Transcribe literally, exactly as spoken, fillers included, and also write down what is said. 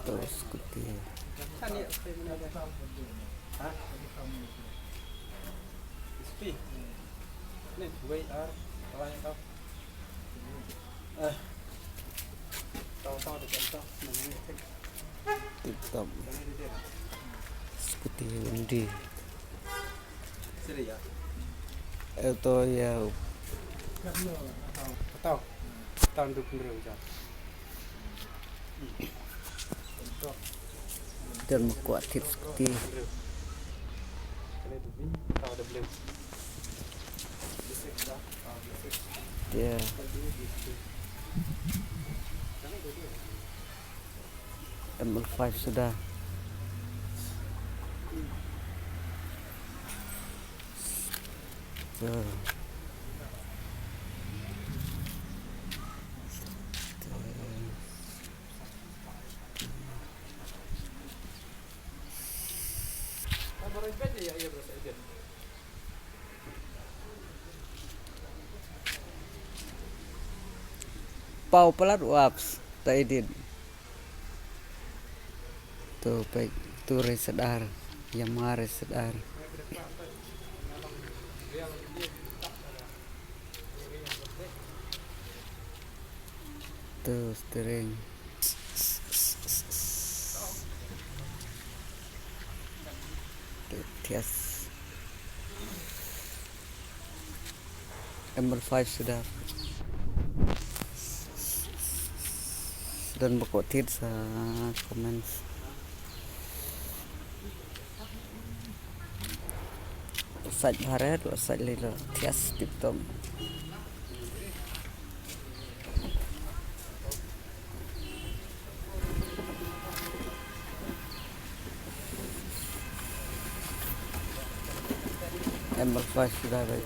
To, scooty. Tip top. Scooty Hyundai. Ito ya. Don mah kwah thied scooty. Te M L five suda. Te. Paw palat u apps ta edit. To peit, to re sadar, Yamaha re sadar. To steering. To thias. M L five suda. Don ba kwah thied sa comments. Sait bharet, sait lilo, thias tip top. M L five suda bai.